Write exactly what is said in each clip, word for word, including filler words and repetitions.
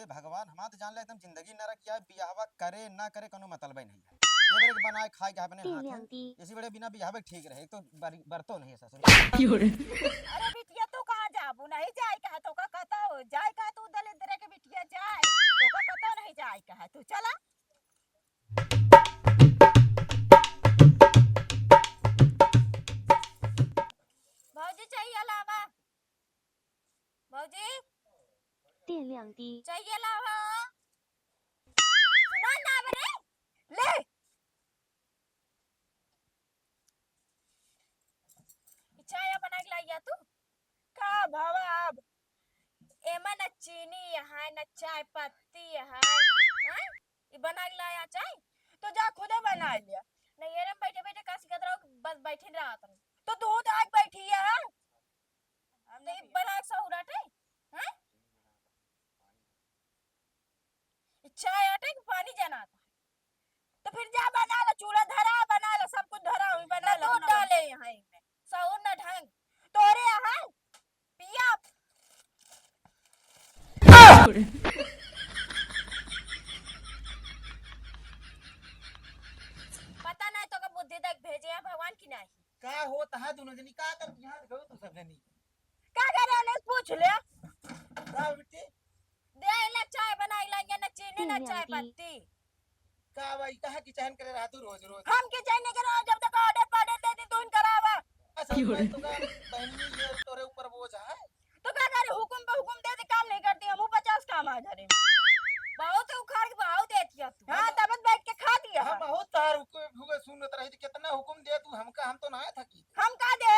ए भगवान, हमार तो जान ले एकदम जिंदगी नरक, या बियाहवा करे ना करे कोनो मतलबे नहीं है। ये बड़े बनाए खाए के अपने हाथ है। इसी बड़े बिना बियाहवे ठीक रहे, एक तो बर-, बरतो नहीं है ससुर। अरे बिटिया, तू कहाँ जाबू? नहीं जाए कहा तो का कहता हो, जाए कहा तू दलिद्र के बिटिया जाए, तो का कहता नहीं जाए कहा तू, चला। भौजी चाहिए लावा। भौजी। 点亮的。 चाहिए लावा। सुना ना बने। ले। ई चाय बना के लाइया तू। का भावा अब? एमा न चीनी है, न चाय पत्ती है। हैं? ई बना के लाया चाय? तो जा खुदे बना लिया। नहीं, ये बैठे बैठे का सिखत रहो, बस बैठे रहत रहो। तो दूध आज बैठी है। हम तो ई नहीं बना के सहुराटे? हैं? ई चाय आटे के पानी जनाता है। तो फिर जा बना लो, चूल्हा धरा, बना लो, सब कुछ धरा हुई, बना ना लो, दूध बना लो। डाले यहाँ इनमें, सहुर ना ढंग। तोरे यहाँ पिया। पता नहीं तो का बुद्धि देख भेजे है भगवान की नहीं। का होत है दोनों जनी, का कर यहाँ गयो तू सब जनी? का करे, उन्हें पूछ ले। का बिट्टी? दे ले चाय बनाई ला, ये ना चीनी ना चाय पत्ती। का भाई, कहाँ की चहन करे रहा तू रोज रोज? हम की चहन करे रहा, जब तक order पार्डर दे दी तू इनकर आवा। अच्छा, क्यों रे? तो का बहनी ये तोरे ऊपर बोझ है? तो का करे, हुकुम पे हुकुम दे दे, काम नहीं करती, हम पचास काम आ घरे में। बहुत उखाड़ के बहुत देती है तू। हाँ, तब बैठ के खा दिया। हम बहुत तार हुकुम, हुकुम सुनत रही, तो कितना हुकुम दे तू हमका, हम तो ना थकी। हम का दे?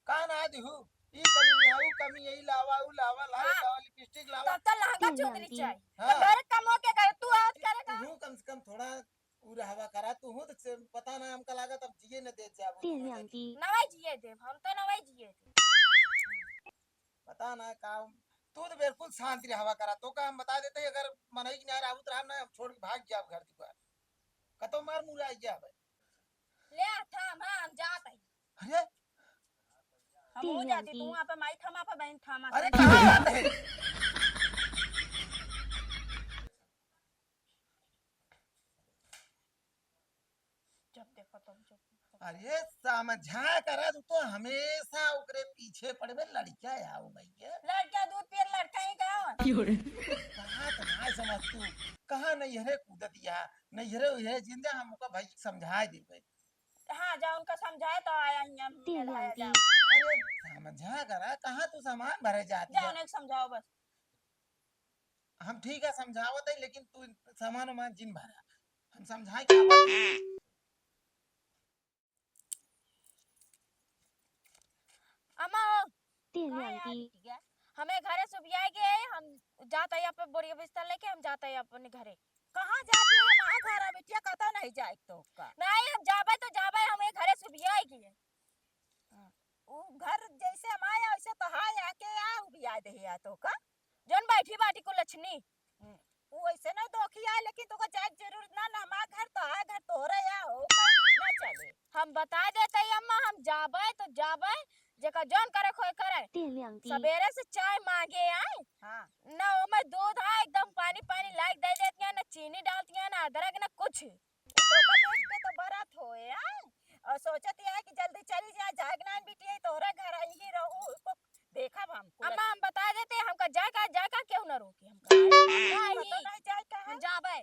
का ना दिहू? ई कमी है, ऊ कमी है, ई लावा, ऊ लावा, लावा, हाँ। लावा, लिपस्टिक लावा। तब तो लहंगा तीन चुंदरी लांती। चाहिए। हाँ। तो घर कमो के कर, तू आज करे का? तू कम से कम थोड़ा ऊ रहवा करा, तू तो से-, पता ना हमका लागत अब जिए न दे जाबू तीन दोनों जनी। लांती। नवाई जिए देब, हम तो नवाई जिए देब। पता ना का, तू तो बिल्कुल शांत रहवा करा, तो का हम बता देते, अगर मनई के ना रहबू तो हम ना छोड़ के भाग जाब घर दुआर। कतो मार मुराई जाबे। ले आ, थाम, हाँ, हम जात हई। अरे! हम हो जाती, तू वहाँ पे माई थामा, पे बहन थामा। अरे, कहाँ जात है? जब देखो तब जब देखो। अरे, समझा करा, तू तो हमेशा ओकरे पीछे पड़बे, लड़किया आओ भैया। लड़किया दूध पिए, लड़का ही का? क्यों रे? कहाँ तो ना समझ तू, कहाँ नहीं हरे कूदत या, नहीं हरे, ये जिंदा हम ओका भाई समझाए देबे। हाँ, जा उनका समझाए तो आया ही हम तीन मिलाया लांती। जाओ। अरे, समझा करा, कहाँ तू सामान भरे जाती जा है? उन्हें समझाओ बस। हम ठीक है समझावत है, लेकिन तू सामान वामान जिन भरा। हम समझाए क्या बात है? अम्मा, तीन कहाँ यार लांती। बिटिया? हमें घरे सुबिया गए, हम जाता है अपन बोरिया बिस्तर लेके, हम जाता है अपने घरे। कहाँ जाती है? हमारे घर है बिटिया, कतौ नहीं जाए तो का? नहीं, हम जाबे तो जाबे, हमें घरे सुबिया गए। हाँ। उ घर जैसे हम आया, वैसे तो हाय आके आ उबिया दे या तो का? जौन बैठी बाटी कुलछनी। हम्म। उ वैसे ना दोखी आए, लेकिन तोका जाए के जरूरत ना, ना हमार घर तो है, घर तोहरे या हो, कोई ना चले। हम बता देते ही अम्मा, हम जाबे तो जाबे, जेका जौन करे खोए करे। तीन लांती। सबेरे से चाय मांगे आए। हाँ। ना ओमे दूध है, एकदम पानी पानी लाइक दे देती है, ना चीनी डालती है, ना अदरक, ना कुछ। तोका देख के तो बरत होए, हाँ? और सोचत है कि जल्दी चली जा, जाग ना बिटिया, तोहरा घर आई ही रहू, उसको देखब हम कुल। अम्मा, हम बता देते, हमका जाए का, जाए का, केहू ना रोकी हमका। नहीं, नहीं। पता नहीं जाए का हम है। जाबे।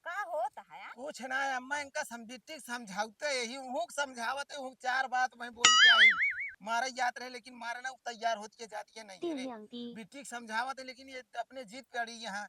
का होत है, आ? कुछ ना अम्मा, इनका सम-, बिट्टी के समझावते यही, उहुक समझावत है, उहुक चार बात मैं बोल के आई। मारे जात रहे, लेकिन मारे ना, उ तैयार होत के जाती है नहीं तीन रे। लांती। बिट्टी के समझावत है, लेकिन ये अपने जिद पे अड़ी यहाँ।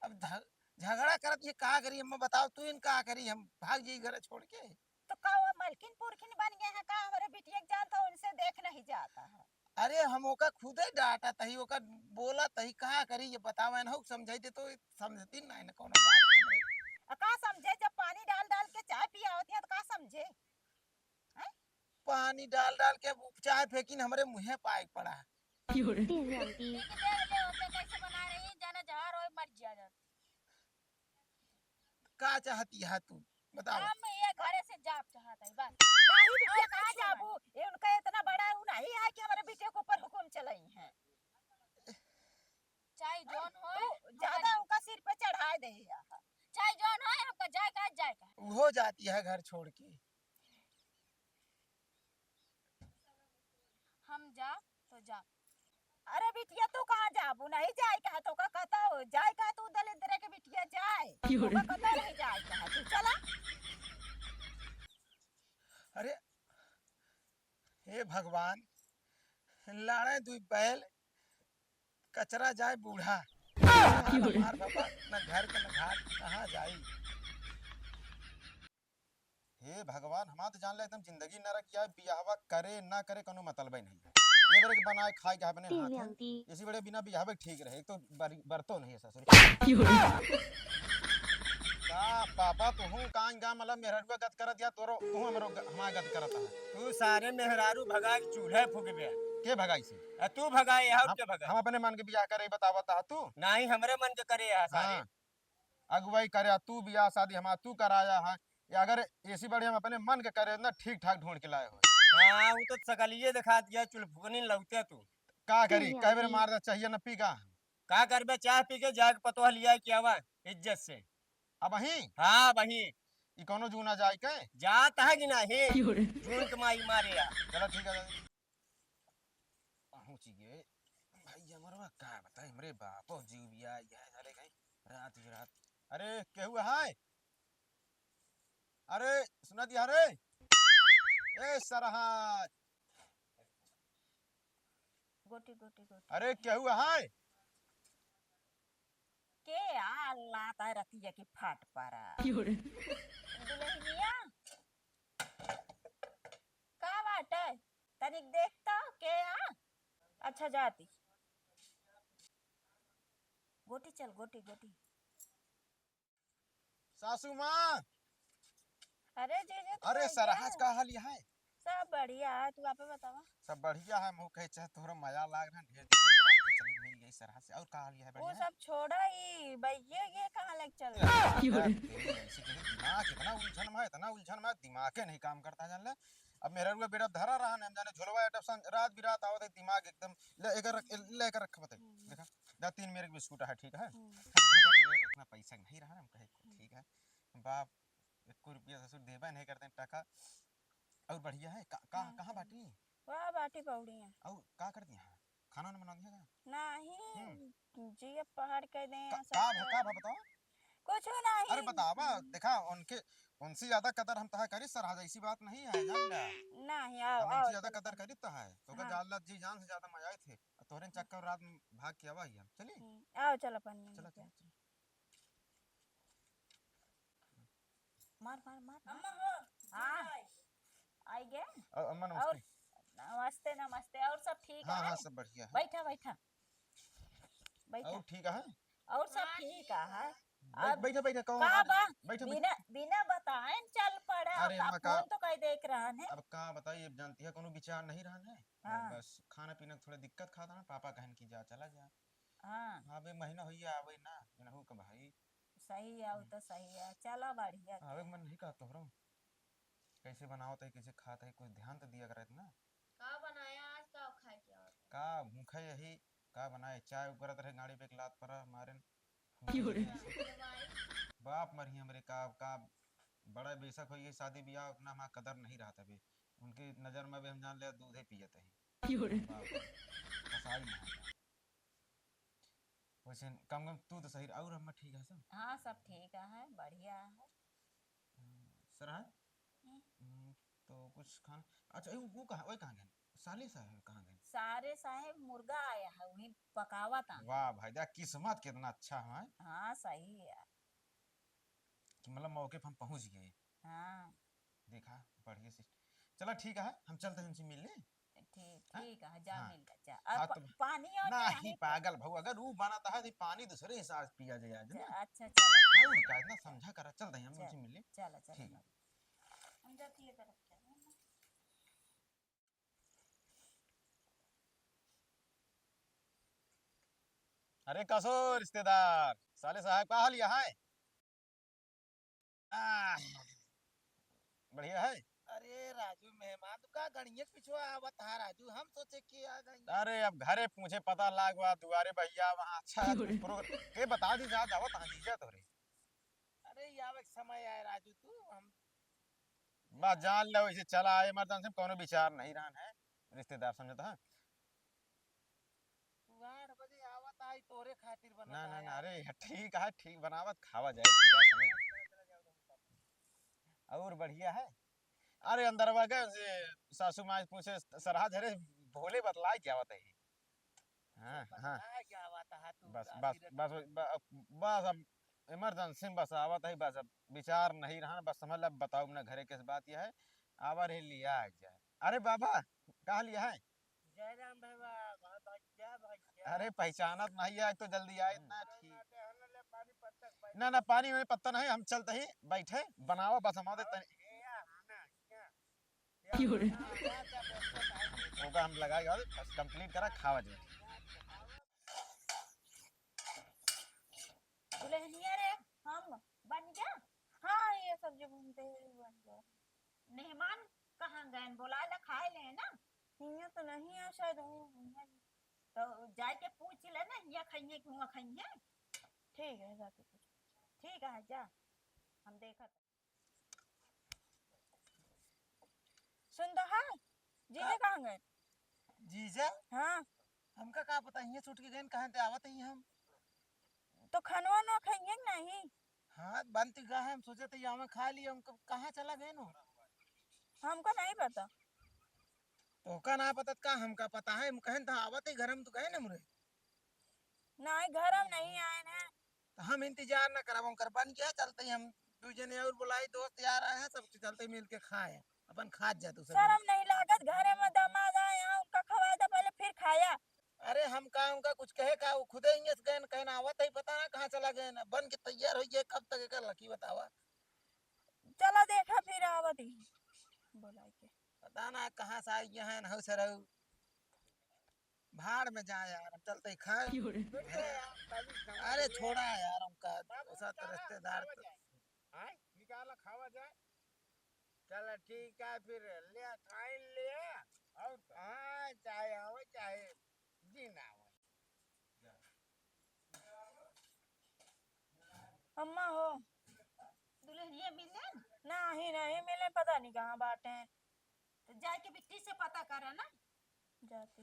अब झ-, झगड़ा करत ये का करी अम्मा, बताओ तू, इन का करी, हम भाग जाई घर छोड़ के। तो का वो मलकिन पुरखिन बन गए हैं का? हमारे बिटिया के जानता, उनसे देख नहीं जाता है। अरे हम ओका खुदे डांटत हई, ओका बोलत हई, का करी ये बतावे न हो, समझाई दे तो समझती नहीं न कोनो बात हमरे। आ का समझे, जब पानी डाल डाल के चाय पियावत है तो का समझे? हैं? पानी डाल डाल के अब चाय फेंकिन हमरे मुँहे पाए पड़ा। क्यों रे? तीन लांती। ठीक है, देख ले, ओके कैसे बना रही है, जाना जहर होए, मर जिया जा। का चाहती है तू? बताओ। हम ये घरे से जाब चाहत हई, बस। नहीं जाती है घर छोड़ के। हम जा तो जा। अरे बिटिया, तू कहाँ जाबू? नहीं जाए कहा, तोका कहता हो, जाए कहा तू दलिद्र के बिटिया, जाए। क्यों रे? तोका कहता नहीं जाए कहा, तू चला। अरे, हे भगवान, लाड़े दुई बैल, कचरा जाए बूढ़ा। क्यों रे? हमार बाबा, न घर के न घाट, कहाँ जाई? हे भगवान, हमार तो जान ले एकदम जिंदगी नरक, या बियाहवा करे ना करे कोनो मतलबे नहीं है। ये बरे के बनाए खाए के अपने हाथ है। इसी बड़े बिना बियाहवे ठीक रहे, एक तो बर-, बरतो नहीं है ससुर। का पापा, तुहू कान गा मतलब मेहररुआ गत करत या तोरो, तू हमरो ग-, हमार गत करत है। तू सारे मेहरारू भगा के चूल्हे फूकबे। के भगाई से? आ, तू भगाए, और हम, के भगाए? हम अपने मन के बियाह करे बतावत है तू? नहीं, हमरे मन के करे है सारे। हाँ। अगुवाई करे, तू बियाह शादी हमार तू कराया है, या अगर एसी बड़े हम अपने मन के करे ना ठीक ठाक ढूंढ के लाए हो। हाँ, वो तो सकलिए दिखा दिया, चुलफुकनी लौटे तू। का करी, कई बेर मार दे, चाहिए न पी का। का करबे, चाह पी के जाके पतोह लिया के आवा इज्जत से। अब वहीं? हाँ, वहीं। ई कोनो जूना जाए के? जात है कि नहीं? क्यों रे? जून के माई मारे यार। चलो ठीक है। पहुँच गए। भाई हमरवा का बताई, हमरे बापो जीव बिया, यह सारे कहीं रात ही रात। अरे केहू है? अरे सुना दिया रे। ए सरहज। गोटी, गोटी, गोटी। अरे केहू है? के आ लाता रतिया की फाट पारा। क्यों रे? दुल्हनिया, का बाटे? तनिक देखता के आ। अच्छा जाती। गोटी चल, गोटी, गोटी। सासू माँ। अरे जीजा, तू अरे कैसे सरहज है? का हाल है? सब बढ़िया है, तू आपे बतावा। सब बढ़िया है, मुँह कहे चाहे तोहरा मजा लाग रहा है, ढेर दिन हो गया, तो चली मिल गई सरहज से। और का हाल है, वो बढ़िया है? सब छोड़ा ही, भैया ये कहाँ लेके चल रहा है? यार, तेरी ऐसी तेरी दिमाग इतना उलझन में है, इतना उलझन में है, दिमागे नहीं काम करता जान ले। अब मेहररुआ बेरा धरा रहा है, हम जाने झोलवा है, तब संग रात बिरात आवत है, दिमाग एकदम ले एकर रख, ले एकर रख बताई। हम्म। देखा, जा तीन मेरे के बिस्कुट है, ठीक है? हम्म। हम भैया तो इतना पैसा नहीं रहा, हम कहे हम्म। ठीक है, बाप एको रुपया ससुर देबे नहीं करते टका। और बढ़िया है का, का, हाँ, कहाँ सही। बाटी? वह बाटी पौड़ी है। और का करती है? खाना वाना बनाती है का? नहीं, हम्म। जिया पहाड़ कह दे का, ऐसा का, क्या? का बा बताओ? कुछ नहीं। अरे बतावा, देखा उनके, उनसे ज्यादा कदर हम तहा करी सरहज, ऐसी बात नहीं है, जान ले। नहीं, आओ, हम उनसे आओ, ज्यादा चलो। कदर करी तहा है, तो का हाँ। जान ला जी जान से ज्यादा मजा आए थे। तोहरे चक्कर रात में भाग के आवा ही हम, चली? हम्म, आओ चलो पानी में चलो, लेके। चलो, चलो। मार, मार, मार, मार। अम्मा हो, हाँ। जय। आई गे? अ-, अम्मा और नमस्ते। नमस्ते, नमस्ते। और सब ठीक हाँ, है? हाँ, सब बढ़िया है। बैठा, बैठा। बैठा। और ठीक है? और सब हाँ, ठीक ठीक है। है। बैठ-, अब बैठा, बैठा, कौन का आ-, बा? बैठा, बैठा। बिना, बिना बताएन चल पड़ा। अरे अब अम्मा, का फोन तो कई देख रहा है। अब का बताई, अब जानती है, कोनो विचार नहीं रहा है। हाँ। बस खाना पीना के थोड़ा दिक्कत खात है ना, पापा कहन कि जा, चला जा। हाँ। हाँ, अबे महीना होइया आवे ना, इनहू का भाई। सही है, वो हम्म। तो सही है। चलो बढ़िया। आवे के मन नहीं का तोहरो? कैसे बनावत है, कैसे खात है, कुछ ध्यान तो दिया करत ना। का बनाया आज, का खाए के आवत है? का भूखे यही, का बनाए, चाय उगरत रहे, गाड़ी पे एक लात परा मारेन। क्यों रे? बाप मरी हमरे का, का बड़ा बेशक होइए शादी ब्याह, उतना हमार कदर नहीं रहत अबे। उनके नजर में अबे हम जान ले दूधे पियत है। क्यों रे? बाप रे। कसाई ना है। वैसे कम कम तू तो सही रह-, और अम्मा ठीक है सब? हाँ, सब ठीक है, बढ़िया है। हम्म, सर है? हम्म। हम्म, तो कुछ खाना, अच्छा, वो, वो कहाँ, वो कहाँ गए? साले साहब कहाँ गए? सारे साहेब मुर्गा आया है, वही पकावा था। वाह भाई, देख किस्मत कितना अच्छा है। हाँ, सही है। कि मतलब मौके पे हम पहुँच गए। हाँ। देखा, बढ़िया से। चला ठीक है, हम चलते हैं उनसे मिलने। ठीक, हाँ? ठीक है, जा हाँ। मिल ले, जा। हाँ, अब तो प-, पानी और ना नहीं ही तो। पागल भाऊ, अगर वो बनाता है तो पानी दूसरे हिसाब से पिया जाए आज ना। अच्छा, अच्छा, चला। और का, इतना समझा करा, चलते हैं हम चल, उनसे मिलने। चला, चला, ठीक। चला। हम जाती है तरफ से। अरे कसो रिश्तेदार, साले साहब का हाल यहाँ है? आह, बढ़िया है? अरे राजू, मेहमान तो का गणिये के पिछुआ आवत है राजू, हम सोचे कि आ गई। अरे अब घरे पूछे पता लाग हुआ दुआरे भैया वहाँ अच्छा है, क्यों रे? प्रो-, के बता दी जा जावत हाँ जीजा तोरे। अरे ये आवे के समय आए राजू, तू हम बस जान लो, इसे चला आए emergency में, कौनो विचार नहीं रहन है, रिश्तेदार समझता है। तू आठ बजे आवत आई, तोरे खातिर बनत ना, ना, आया। ना, अरे, ठीक है, ठीक बनावत खावा जाए, पूरा समझ। और बढ़िया है। अरे, अंदरवा गए, से सासू माँ पूछे, "सरहज, अरे, भोले बतलाए क्या आवत है?" हाँ, हाँ। बतलाए क्या आवत है तू बस, का बस, फिर बस, ब-, बस, अब emergency में बस आवत है, बस, अब विचार नहीं रहा, बस समझ ले, अब बताओ ना, घरे के बात यह है, आवा रहे, लिया आ जाए। अरे बाबा, कहाँ लिया है? जय राम बाबा, भैया, भैया। अरे, पहचानत नहीं है, तो जल्दी आए हम्म। ना, अरे, ठीक। ना दे, हन ले पानी पत्ता के बैठ। ना, ना, पानी में पत्ता नहीं, हम चलते ही बैठे, बनावा बस, हम आते और तनी। ये या, हाँ ना, या। क्यों रे? या, या, क्या बोलते हैं? ओका हम लगाए, और बस complete करा, खावा जाए। दुल्हनिया रे, हम बन गया? हाँ, ये सब्जी भूनते ही बन गया। मेहमान कहाँ गए? बोलाए ला खाए ले ना? हियाँ तो नहीं है, शायद हुई, हुई है। तो जाए के पूछ ले ना, हियाँ खाइए कि हुआँ खाइए। ठीक है, जाके पूछ। ठीक है, जा, हम देखत। सुन तो है, जीजा हाँ। कहाँ गए? जीजा? हाँ। हमका का पता, हियाँ छूट के गए, कहाँ ते आवत ही हम। तो खानवा ना खाइए कि नहीं? हाँ, बन तो गया है, हम सोचे थे यहाँ खा लिए, हम कब, कहाँ चला गए नो? हमको नहीं पता। तोहका ना पता त का हमका पता है, हम कहन था आवत ही घर में तो गए ना मुरे। नहीं, घर में नहीं आए ना। तो हम इंतजार ना करब, उनकर बन गया, चलते ही हम दू जने और बुलाई, दोस्त यार आए हैं, सब चलते मिल के खाए, अपन खात जा तू सब। शर्म नहीं लागत, घरे में दामाद आए हैं, उनका खवाए दे पहले, फिर खाया। अरे हम का उनका कुछ कहे का, वो खुदे इंगे से गए न, कहे ना आवत ही, पता ना कहाँ चला गए ना, बन के तैयार हो गए, कब तक एकर लकी बतावा। चला देखा फिर आवत ही, बुलाई के। पता ना कहाँ से आई हैं, हऊ सरऊ। भाड़ में जा यार, हम चलते ही खाए। क्यों रे? अरे छोड़ा यार, उनका बाबू, ऐसा तो चला, रिश्तेदार खावा तो। जाए। आय, निकाला, खावा जाए। चला ठीक है, फिर ले, खाइन ले, और का? हाँ, चाहे आवे, चाहे दिन आवे। अम्मा हो। दुल्हनिया मिले? नहीं, नहीं मिले, पता नहीं कहाँ बाटे। तो जाके बिट्टी से पता करा ना। जाती।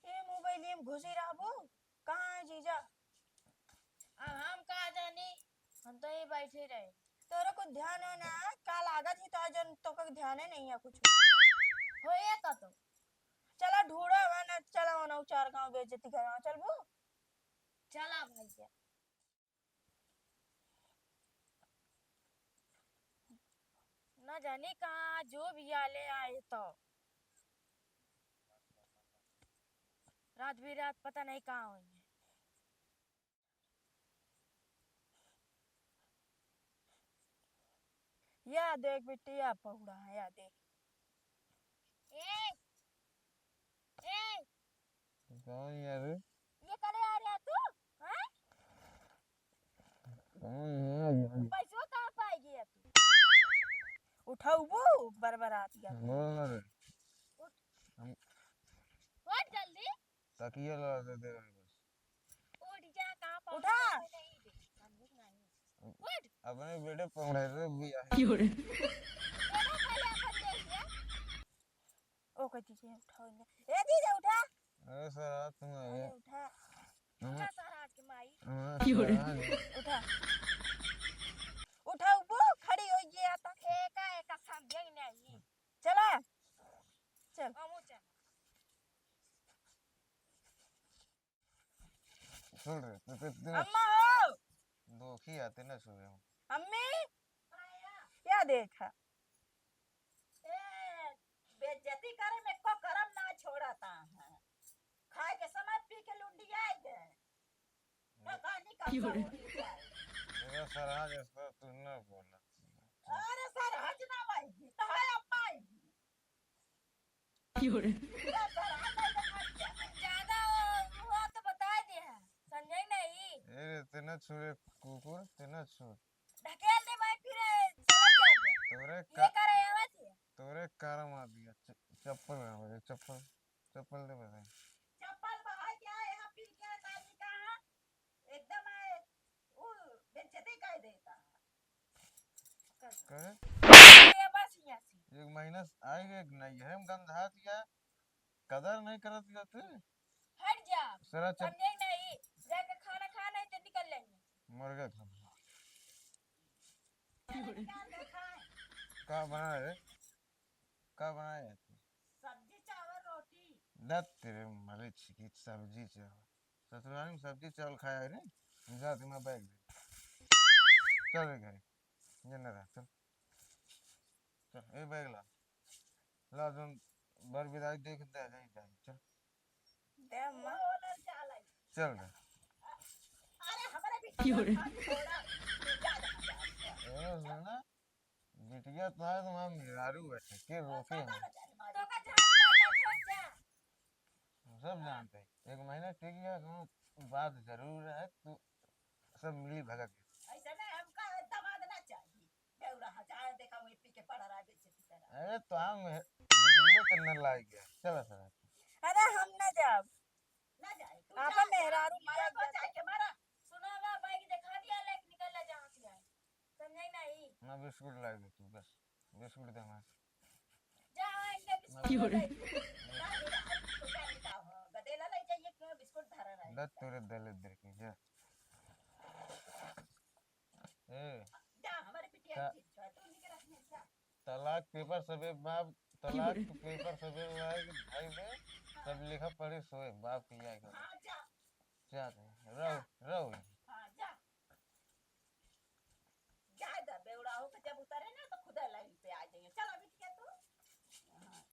ये मोबाइल में घुसी रहबू? कहाँ है जीजा? अब हम का जानी, हम तो यहीं बैठे रहे। तोरा कुछ ध्यान हो ना, का लागत ही तो जन तोका ध्यान ही नहीं है कुछ। होए का तो। चला ढूंढो, वरना चला वरना चार गांव बेइज्जती करवा, चलबू? चला भैया। ना जाने कहाँ जो भी आले आए तो। रात भी रात पता नहीं कहाँ होइहैं। या देख बिट्टी, या पहुड़ा है, या देख। ए, ए। कौन यार? ये करे आ रहा तू? हैं? कौन है यार? पैसवा कहाँ पाए गया तू? उठाऊ वो बरबरात गया। बोल ना रे। उठ। हम उठ जल्दी। तकिया ला दे दे बस। उठ जा, कहाँ पहुँचा उठा। है नहीं दे। समझ नहीं। उठ। अपने बेटे पकड़े रे भैया। क्यों रे? बेटा पहले अपन देख ले। ओ कह दीजिए, उठाओ इन्हें। ए दीदी, उठा। अरे सर, आज तुम आए। अरे उठा। हमें उठा सर, आज के माई। हमें क्यों रे? सर, आज उठा। उठा, वो खड़ी हो गया था। एका, एका समझे ही नहीं। चला। चल। हमू चल। सुन रे, तू, तू, तू अम्मा हो। दोखी आते ना सुबह में। अम्मी, क्या देखा? ए, बेइज्जती करे में को करम ना छोड़ता है। खाए के समय पी के लुंडियाई गए। पता नहीं कब क्यों रे? से उड़ी जाए। मेरा सरहज इस पर तू ना बोला। अरे सरहज ना भाई, तो है अम्मा ही। क्यों रे? ज्यादा हुआ तो बता दे है, समझे नहीं? ए रे, तेना छुरे कुकुर, तेना छुर। ढकेल दे भाई, फिर चले जाबे। तोरे ये का-, करे आवाज है? तोरे कारम आ दिया। च-, चप्पल ना हो जाए, चप्पल, चप्पल दे बता। चप्पल बहा क्या है, यहाँ फिर क्या ताली का है? एकदम है, वो बेइज्जती कर देता। कहे? महीना से आए गए, नहीं है, हम गंधा दिया, कदर नहीं करत गया तू। हट जा। सरा चल। समझे नहीं, जाके खाना खा, नहीं तो निकल लेंगे। मुर्गा खा। का बनाए रे? का बनाए है तू? सब्जी, चावल, रोटी। दत तेरे मरे छिकी सब्जी चावल। ससुराल में सब्जी चावल खाया रे। जा तुम्हें बैग दे। चल रे घरे। ये न रह, चल। चल, ए बैग ला। ला तुम बर विदाई देख दे जाई जाई। चल। दे अम्मा। चल रे। अरे हमारे भी क्यों रे? ए सुना। बिटिया तो है, तुम्हारा मेहरारू है, के रोके हैं? तो का झाड़ू लगा, छोड़ जा। सब जानते हैं, एक महीना टिक गया, कोनो बात जरूर है, तू सब मिली भगत। ऐसे में हमका दामाद ना चाहिए, बेवड़ा हजार देखा वही पी के पड़ा रहा बेचे की तरह। अरे तो हम बिटिया के न लाग गया, चला सर। अरे हम ना जाब। ना जाए, तू आपन जा, मेहरारू जा, मारा जा, जा। जाए के मारा। सुना बा, बैग दिखा दिया, लेके निकल ले जहाँ से आए। समझे नहीं? ना बिस्कुट लाए दे तू, बस बिस्कुट दे हमारे। जा, इनके बिस्कुट क्यों रे? दे दे। ना, ना, ना, तू क्या निकाल हो? गदेला ले जाइए, क्यों बिस्कुट धरा रहा है? दत तेरे दले दे के जा। ए, जा, हमारे बिटिया का की चीज है, तू निकल रखने जा। तलाक पेपर सबे बाप, तलाक पेपर सबे लाए के भाई बे, सब लिखा पढ़ी सोए, बाप की जाए के। हाँ, जा। जा, रहो, रहो।